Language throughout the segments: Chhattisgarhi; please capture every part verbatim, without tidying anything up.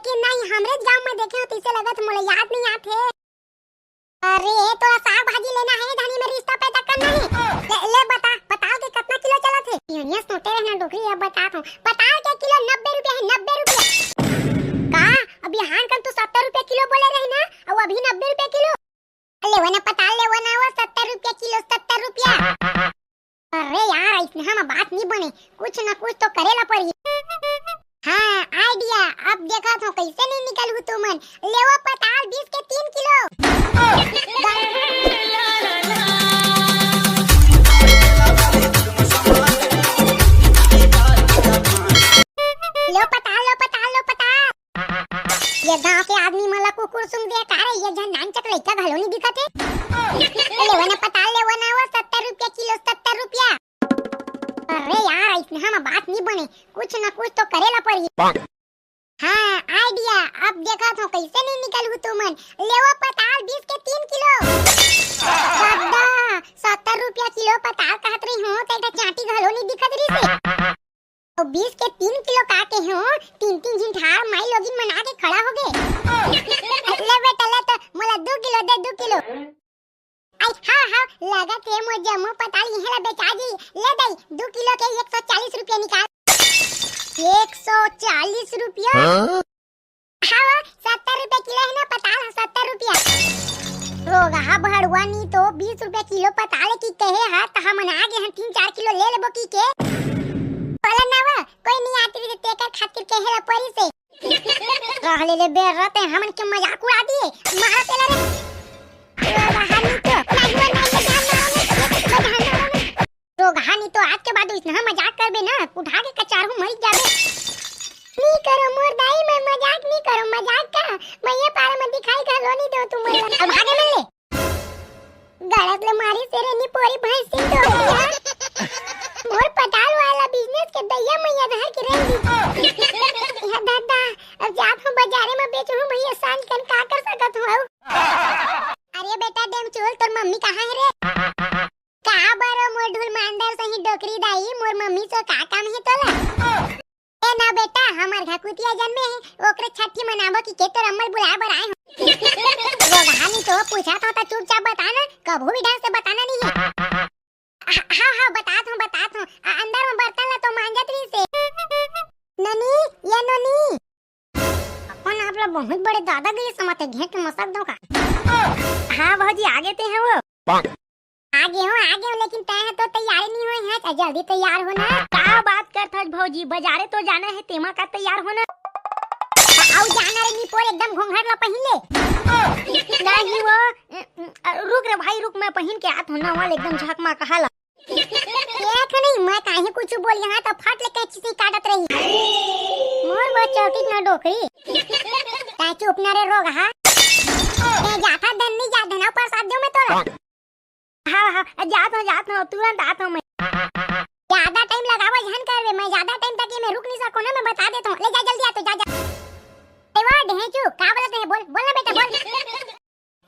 कि नहीं, हमरे गांव में देखे हो तइसे लगत, मोला याद नहीं आत हे। अरे, तोला साग भाजी लेना हे, धनी में रिश्ता पैदा करना हे। ले, ले बता, पताल के कतना किलो चलत हे? ये सोटे रहना डोकरी, अब बतात हूँ। पताल के किलो नब्बे रुपया हे, नब्बे रुपया। का? अभी हान कन तू सत्तर रुपया किलो बोले रही ना, अउ अभी नब्बे रुपया किलो? लेवो ना पताल, लेवो ना, वो सत्तर रुपया किलो, सत्तर रुपया। अरे यार, अइसनहा म बात नी बने, कुछ ना कुछ तो करे ला पड़ही। हाँ, idea, अब देखत हो कइसे नी निकलहू तुमन। लेवो पताल बीस के तीन किलो। लो पताल, लो पताल, लो पताल। ये गांव के आदमी मन ला कुकुर सूंघ दे का रे? ये झन नानचक लइका घलो नी दिखत हे। लेवो ना पताल, लेवो ना, वो सत्तर रुपया किलो, सत्तर रुपया। अरे यार, अइसनहा म बात नी बने, कुछ ना कुछ तो करे ला पड़ही। हाँ, idea, अब देखत हो कइसे नी निकलहू तुमन। लेवो पताल बीस के तीन किलो। ददा, सत्तर रुपया किलो पताल कहत रही हूँ, त एक ठा चांटी घलो नी दिखत रहिसे। अउ बीस के तीन किलो का केहेंव, तीन-तीन झिन ठाढ़ माईलोगिन मन आके खड़ा होगे। ले बेटा, ले तो मोला दू किलो दे, दू किलो। आई, हाँ, हाँ, लगत हे मोर जम्मो पताल इहें ला बेचा जी। ले दई, दू किलो के एक सौ चालीस रुपया निकाल। एक सौ चालीस रुपया? हाँ? हाँ, सत्तर रुपया किलो हे ना पताल, सत्तर रुपया। रोगहा भड़ुआ नी तो बीस रुपया किलो पताल की कहे हा, त हमन आगे हन तीन चार किलो ले लेबो की के। बोला ना वो, कोई नी आती रही तेकर खातिर कहे ला परी से। रह ले ले बेर रहते हमन के मजाक उड़ा दिए, मारा तेला रे। रोगहा नी तो, नहीं वो नहीं, ये ध्यान ना, ये ध्यान ना। रोगहा नी तो आज के बाद इसनहा मजाक करबे ना, उठा के कचारहूँ मरी जाबे। नी करो मोर दाई, मैं मजाक नी करो, मजाक का? मैं ये पारा में दिखाई घलो नी दो तुम। अब भागे मिल ले। गलत ले मारी से रे निपोरी भैंसिन तो। मोर पताल वाला business के दैया मैया धर के रख दी। या दादा, अब जात हूँ बाजारे में बेचहूँ भैया, सांझ कन का कर सकत हूँ? अरे बेटा डेमचूल, तोर मम्मी कहाँ हे रे? का बरो मोर ढुलमांदर सही डोकरी दाई, मोर मम्मी से का काम हे तोला? ए ना बेटा, हमर घर कुतिया जन्मे हे, ओकरे छट्ठी मनाबो की के तोर अम्मा ल बुलाए बर आए हूँ। रोगहा नी तो पूछा था, तो चुपचाप बता ना, कभू भी ढंग से बताना नहीं है। हा-, हाँ, हाँ, बतात हूँ, बतात हूँ। आ, अंदर में बर्तन ला तो मांजत रहिसे। नोनी, ये नोनी। अपन आप ला बहुत बड़े दादागिरी समझते, घेंट मसक दो का। हाँ भौजी, आगे ते हैं वो। आगे हो, आगे हो, लेकिन तय है तो तैयारी नहीं हुई है, तो जल्दी तैयार हो ना। का बात करत हस भौजी, बाजारे तो जाना है, तेमा का तैयार हो ना। आओ जाना रे निपोर, एकदम घोंघट ला पहिन ले। नहीं वो, रुक रे भाई, रुक, मैं पहिन के आत हूँ ना, वाला एकदम झकमा कहा ला। देख नहीं, मैं काहे कुछ बोल यहाँ तो फट ले कैंची से काटत रही। मोर वो चौकी ना डोकरी। तै चुप ना रे रोगहा। तै जाथा धन नहीं जा धना प्रसाद दो मैं तोला। हाँ, हाँ, जात हूँ, जात हूँ, तुरंत आत हूँ मैं। ज्यादा time लगावा झन करबे, मैं ज्यादा time तक ये में रुक नहीं सकूँ ना, मैं बता देता हूँ। ले जा जल्दी आ तो, जा, जा। ए वो ढेंचू, का बोलत है? बोल, बोल ना बेटा, बोल।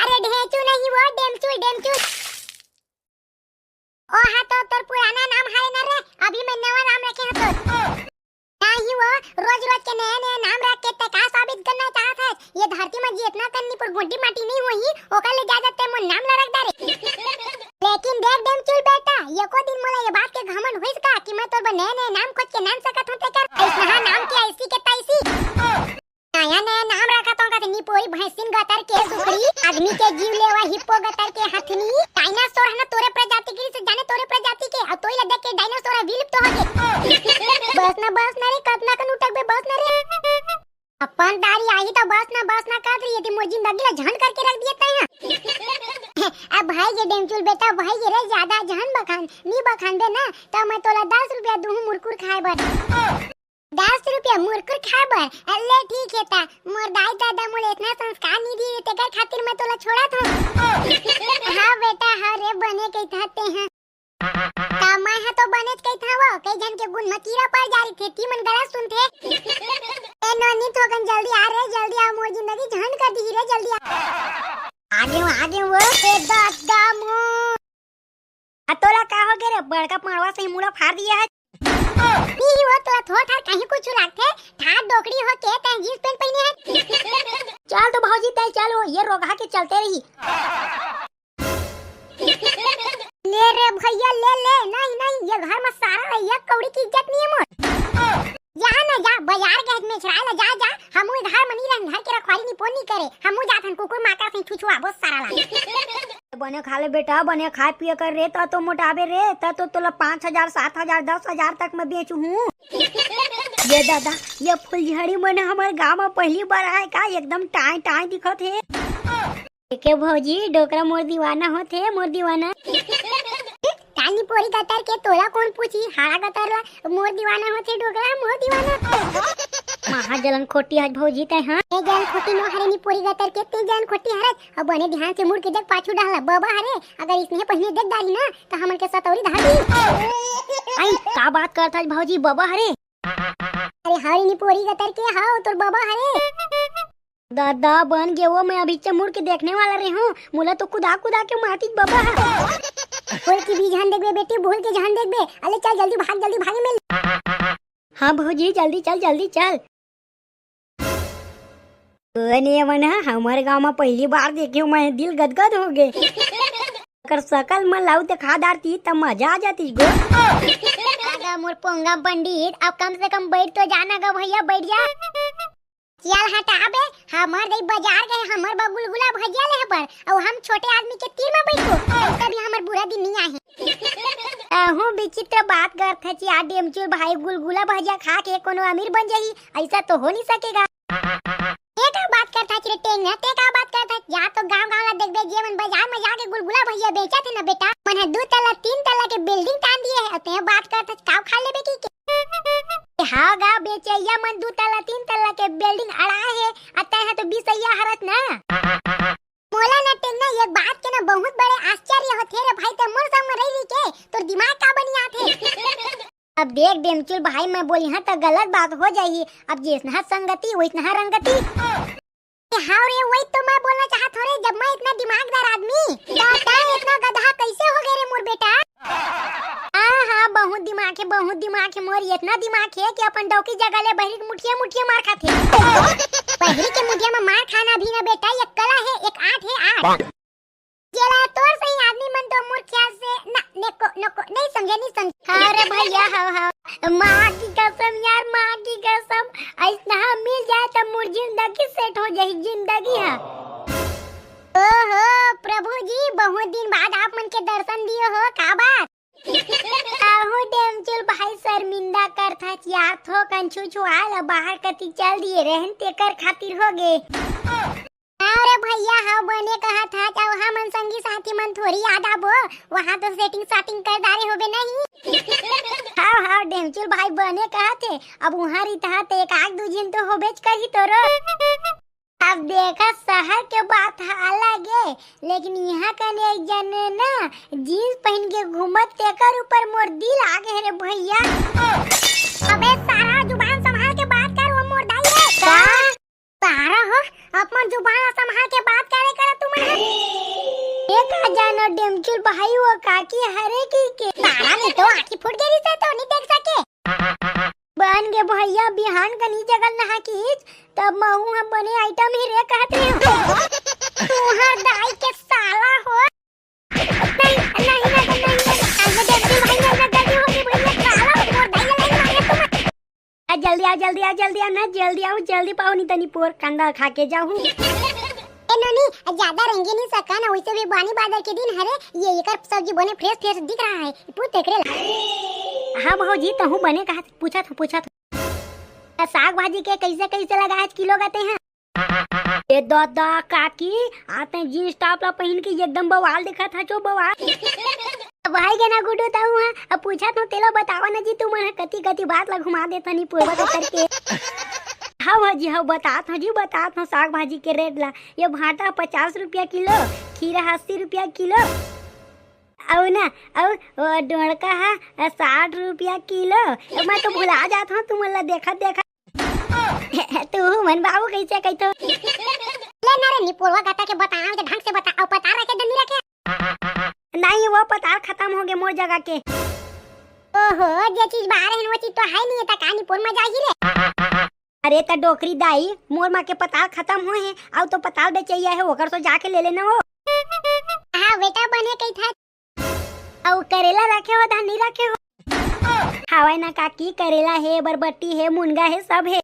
अरे ढेंचू नहीं वो, डेमचू, डेमचू। ओ हाँ तो तोर पुराना नाम हरे ना रे, अभी मैं नवा नाम रखे हूँ तोर। नहीं वो, रोज रोज के नया नया नाम रख के तै का साबित करना चाहत है? ये धरती में जितना कन्नीपुर गोंटी माटी नहीं हुई, ओकर ले ज्यादा तै मोर नाम ला रख डारे। लेकिन देख डेमचूल बेटा, एको दिन मोला ये बात के घमंड होइस का कि मैं तोर बर नया नया नाम खोज के नाम सकत हूँ तेकर? ऐसहा नाम के ऐसी के तैसी। नया नया नाम रखत हो कथे निपोरी भैंसिन गतर के सुकरी, आदमी के जीव लेवा हिप्पो गतर के हथनी, डायनासोर है ना तोरे प्रजाति के, से जाने तोरे प्रजाति के, और तोई ला देख के डायनासोर विलुप्त हो गए। बस ना, बस ना रे, कतना कन उठक बे, बस ना रे। अपन दारी आही तो बस ना, बस ना कहत रही थी, मोर जिंदगी ला झंड करके रख दिए तै ना। अब भाई ये डेमचुल बेटा, भाई ये रे ज्यादा झन बखान, नी बखान बे ना, तो मैं तोला दस रुपया दूहूं मुरकुर खाए बर। दस रुपया मुरकुर खाए बर? अल्ले ठीक है ता, मोर दाई दादा मोला इतना संस्कार नहीं दिए, तेकर खातिर मैं तोला छोड़त हूँ। हाँ बेटा, हाँ रे, बने कही था ते हैं। ता मैं हा तो बनेच कही था वो, कई झन के गुण में कीड़ा पड़ जा रही थे, ती मन गलत सुनथे। ए नोनी थोकन जल्दी आ रे, जल्दी आ, मोर जिंदगी झंड कर दी रे, जल्दी आ। आगे वो, आगे वो, ए दादा मो। आ तोला का हो गे रे? बड़का पड़वा से मुड़ा फाड़ दिया है। नहीं वो तोला थोड़ थार कहीं कुछ लागथे, ठाट डोकरी हो के तैं जींस पैंट पहने है। चल तो भौजी, तैं चल, वो ये रोगहा के चलते रही। ले रे भैया, ले ले। नहीं नहीं, ये घर में सारा रही, एक कौड़ी की इज्जत नहीं है मोर। जा ना जा, बाजार गए में छुड़ाए ला, जा जा। हमू घर में नहीं रहन, घर के रखवारी निपोर नहीं करे। हमू जाथन कुकुर माका से छुछुआ बहुत सारा ला। बने खा ले बेटा, बने खाए पिए कर रे, त तो मोटाबे रे, त तो तोला पाँच हजार, सात हजार, दस हजार तक में बेचहूँ। ये दादा, ये फुलझड़ी मन हमर गांव में पहली बार आए का, एकदम टाई टाई दिखत हे। देखे भौजी, डोकरा मोर दीवाना होथे, मोर दीवाना। कानी पोरी गतर के तोला कौन पूछी, हाड़ा गतर ला मोर दीवाना होथे, डोकरा मोर दीवाना। महा जलन खोटी हस भौजी तैं, हाँ? ए जलन खोटी नो हरे नी पोरी गतर के, ते जलन खोटी हरत। अब बने ध्यान से मुड़ के देख पाछू डहला, बबा हरे, अगर इसने पहिने देख डारी ना, त हमन के सतौरी धार दी। आई, का बात करत हस भौजी, बबा हरे? अरे हरे नी पोरी गतर के, हाव तोर बबा हरे। दादा बन गे वो, मैं अभी चे मुड़ के देखने वाला रहे हूँ, मोला तो कुदा कुदा के मारतीस बबा हा। भूल के भी झन देखबे बेटी, भूल के झन देखबे। अले चल जल्दी भाग, जल्दी भागे मिल। हाँ भौजी, जल्दी चल, जल्दी चल। कोन ये मन हा? हमर गांव में पहली बार देखे हूँ मैं, दिल गदगद हो गए। अगर सकल मन लाऊ ते खा डारती त मजा आ जाती गो। आगा मोर पोंगा पंडित, अब कम से कम बैठ तो जाना गा भैया, बैठ जा। चल हटा बे, हमर दई बाजार गए, हमर बर गुलगुला भजिया ले बर, अउ हम छोटे आदमी के तीर में बैठो, ऐसा भी हमर बुरा दिन नहीं आहे। अहू विचित्र बात करत हच यार डेमचुल भाई, गुलगुला भजिया खा के कोनो अमीर बन जाही, ऐसा तो हो नहीं सकेगा। ते का बात करत हच रे टेंगना, ते का बात करत हच? या तो गांव गांव ला देखबे, जे मन बाजार में जाके गुलगुला भजिया बेचत हे ना बेटा, मन ह दू तल्ला तीन तल्ला के बिल्डिंग तान दिए हे, अउ ते बात करत हच काव खा लेबे की के? हाँ गा, बेचैया मन दू तल्ला तीन तल्ला के बिल्डिंग अड़ाए हे, अउ तैं ह तो बिसैया हरत ना। मोला न टेंगना, ये बात के ना बहुत बड़े आश्चर्य होथे रे भाई, ते मोर संग में रही रही के तोर दिमाग का बनी आथे? अब देख डेमचुल भाई, मैं बोली हाँ त गलत बात हो जाही। अब जैसना संगति वैसना रंगति। हाव रे, वही तो मैं बोलना चाहत हूँ रे, जब मैं इतना दिमागदार आदमी, त तैं इतना गधा कैसे हो गए रे मोर बेटा? हाँ हाँ, बहुत दिमाग है, बहुत दिमाग है मोर, इतना दिमाग है कि अपन डौकी जगह ले बहिरी के मुठिया मुठिया मार खाथे। बहिरी के मुठिया में मार खाना भी ना बेटा, एक कला है, एक आर्ट है, आर्ट। जेला तोर सही आदमी मन तो मोर ख्याल से ना, नेको, नको, नहीं समझे, नहीं समझे। हाँ रे भैया, हाँ, हाँ। माँ की कसम यार, माँ की कसम, ऐसना मिल जाए त मोर जिंदगी सेट हो जाही, जिंदगी हा। ओहो, प्रभु जी, बहुत दिन बाद आप मन के दर्शन दिए हो, का बात? आहू डेमचुल भाई शर्मिंदा करथच यार, थोकन छुछुआ ल बाहर कति चल दिए रहन, तेकर खातिर हो गे। अरे भैया, हव बने कहत हच, अउ हमन संगी साथी मन थोड़ी याद आबो, वहाँ तो सेटिंग साटिंग कर डारे होबे नहीं। हव हव डेमचुल भाई बने कहत हे, अब उहाँ रितहा त एक आध दू झिन तो होबेच करही तोरो। अब देखा, शहर के बात ह अलग ए, लेकिन इहाँ कने एक जन ना जींस पहिन के घूमत, तेकर ऊपर मोर दिल आ गे रे भैया। अबे सारा जुबान संभाल के बात कर, वो मोर दाई रे। का? सारा हो, अपन जुबान ला संभाल के बात करे करा तुमन ह। ए का जानो डेमचुल भाई वो काकी हरे की के। सारा में तो आँखी फूट गे रिसे तो नहीं देख सके। बन गे भैया, बिहान कनी जगल नहा कीच, तब महू ह बने आइटम ही रे कहत रहे हो। तुहर दाई के साला हो। नहीं, नहीं, नहीं, नहीं, नहीं, नहीं, नहीं, डेमचुल भाई, नहीं, नहीं, गलती हो गई भैया, साला, मोर दाई ला नहीं मारे तुम। आ, जल्दी आ, जल्दी आ, जल्दी आ ना, जल्दी आओ, जल्दी पाओ, नहीं तनी पोर कंदा खा के जाहूँ। ए नोनी, ज्यादा रेंगे नहीं सका ना, वैसे भी बानी बादर के दिन हरे, ये एकर सब्जी बने फ्रेश फ्रेश दिख रहा है, पूछ तेकरे ला। हाँ भौजी, तहूँ बने कहा, पूछत हूँ, पूछत हूँ। साग भाजी के कैसे कैसे लगा आज किलो गाते हैं? ए दादा काकी, आते जींस टॉप ला पहिन के एकदम बवाल दिखत हचो, बवाल। भाई गे ना गुड्डू ताऊ हा, अब पूछत हूँ, तेला बतावा ना जी, तुमन ह कति कति बात ला घुमा देत हनी पूर्वा के करके। हाँ हाँ जी, हाँ, बतात हूँ जी, बतात हूँ साग भाजी के रेट ला। ये भांटा पचास रुपया किलो, खीरा अस्सी रुपया किलो, अउ ना, अउ वो डोड़का हा साठ रुपया किलो। मैं तो भुला जात हूँ तुमन ला देखत देखत। तू मन बाबू कैसे कहतो? ले ना रे, निपोरवा गता के बताना, तो ढंग से बता, अउ पता रखे, दंडी रखे। नहीं, वो पताल खत्म हो गए मोर जगह के। ओहो, जे चीज बाहर है, वो चीज तो है नहीं, त का निपोर में जाही रे? अरे त डोकरी दाई, मोर माँ के पताल खतम होए हे, अउ तो पताल बेचइया हे, ओकर सो जाके ले लेना वो। हाँ बेटा, बने कही था। अउ करेला रखे हो, धान नहीं रखे हो? हावय ना काकी, करेला हे, बरबट्टी हे, मुनगा हे, सब हे।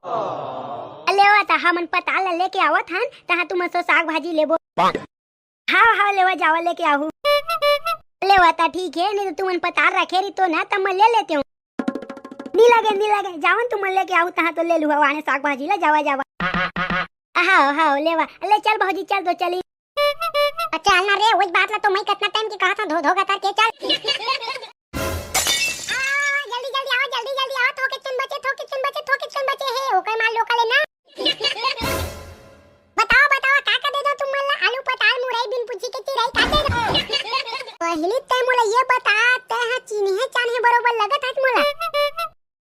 लेवा त हमन पताल ला लेके आवत हन, तहाँ तुमन सो साग भाजी लेबो। हाव हाव, लेवा जावा, लेके आहू। लेवा त ठीक हे, नहीं तो तुमन पताल रखे रही तो ना, तब मैं ले लेते हूँ। नी लगे, नी लगे, जावन तुमन लेके आहू, तहाँ तो ले लूहा, आने साग भाजी ला, जावा जावा। हाव हाव, लेवा, ले चल भौजी, चल तो चली। चल ना रे, वही बात ला तो मैं कितना टाइम की कहा था, धो धो गतर के चल। आ, जल्दी जल्दी आवा, जल्दी जल्दी आवा, थोके चुन बचे, थोके चुन बचे, थोके चुन बचे हे, ओकर माल लोका लेना। बतावा बतावा, का का दे दो तुमन ला? आलू, पताल, मुरई, बिन पूछी के चिरई, का दे दो? पहली तै मोला ये बता, तै हा चिन्हे चान्हे बरोबर लगत हस मोला।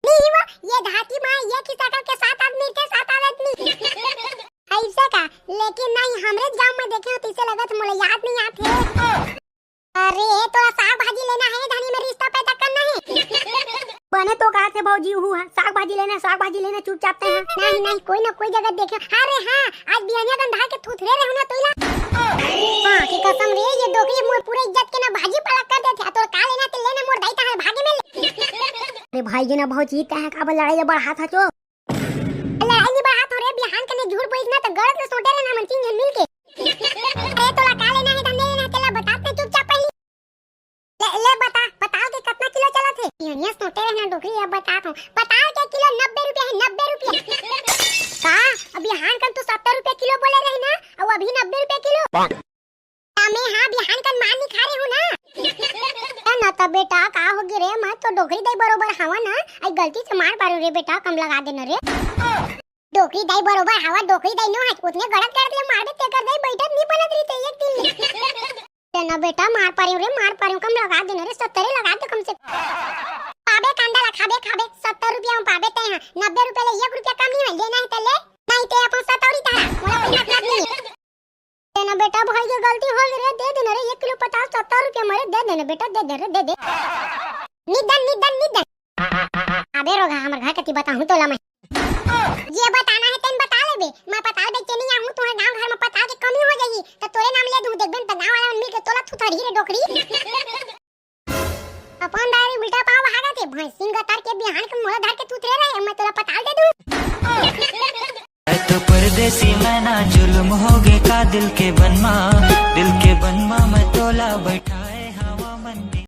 नहीं वो, ये धाती माँ, ये किसा करके सात आदमी के, सात आदमी। ऐसे का? लेकिन नहीं, हमरे गांव में देखे हो, तैसे लगत मोला याद नहीं आत हे। अरे, तोला साग भाजी लेना हे, धनी में रिश्ता पैदा करना हे। बने तो कहा थे भौजी, हूँ हाँ, साग भाजी लेना, साग भाजी लेना, चुपचाप ते हाँ। नहीं नहीं, कोई ना कोई जगह देखे। अरे हाँ, आज बिहनिया कन धार के थुथरे रहू ना तोला। हाँ की कसम रे, ये डोकरी मोर पूरे इज्जत के ना भाजी पालक कर देथे। तोर का लेना ते लेना, मोर दाई तहां भागे में ले। अरे भाई जी ना भौजी, तहां काबर लड़ाई बढ़ात हचो? लड़ाई नहीं बढ़ात हो रे, बिहान कने झूठ बोलिस ना त गलत ले सोटे रे ना मन तीन जन मिल के। अरे तोला का लेना हे, धंधे लेना हे, तेला बता ते चुपचाप पहली। ले, ले बता, पताल के कितना किलो चलत हे? बिहनिया सोटे रे ना डोकरी, अब बतात हूँ। पताल के किलो नब्बे रुपया हे, नब्बे रुपया। का? अब बिहान कन तू सत्तर रुपया किलो बोले रहे ना, अउ अभी नब्बे रुपया किलो? मैं हाँ बिहान कन मार नहीं खा रहे हूँ ना। ए ना त बेटा, का हो गे रे? मैं तो डोकरी दाई बरोबर हवा ना, आई गलती से मार पारो रे बेटा, कम लगा देना रे। डोकरी दाई बरोबर हवा, डोकरी दाई नो है, उतने गड़त गड़त ले मारबे, तेकर दाई बैठत नहीं बनत रही ते एक दिन ले। ते ना बेटा, मार पारे रे, मार पारे, कम लगा देना रे, सत्तरे लगा दे कम से कम। पाबे कांदा ला, खाबे खाबे, सत्तर रुपया में पाबे ते हाँ, नब्बे रुपया ले एक रुपया कम नहीं है, लेना है ते ले, नहीं ते अपन सतौरी तारा, मोला कोई मतलब नहीं है। ते ना बेटा, भाई के गलती हो गे रे, दे देना रे, एक किलो पताल सत्तर रुपया मरे, दे देना बेटा, दे दे रे, दे दे। निदन, निदन, निदन। अबे रोगहा, हमर घर कती बताहूँ तोला मैं। जे बताना हे तेन बता लेबे। मैं पताल बेचे नहीं आहूँ, तुहर गांव घर में पताल के कमी हो जाही, त तोरे नाम ले दूँ, देखबे त गांव वाला मन मिल के तोला थुथड़ही रे डोकरी। अपन दारी उल्टा पाव भागत हे, भैंसिन गतर के बिहान के मोला धर के थुथरे रहे, मैं तोला पताल दे दूँ। ए तो परदेसी मैना, जुल्म हो गे का दिल के बनमा, दिल के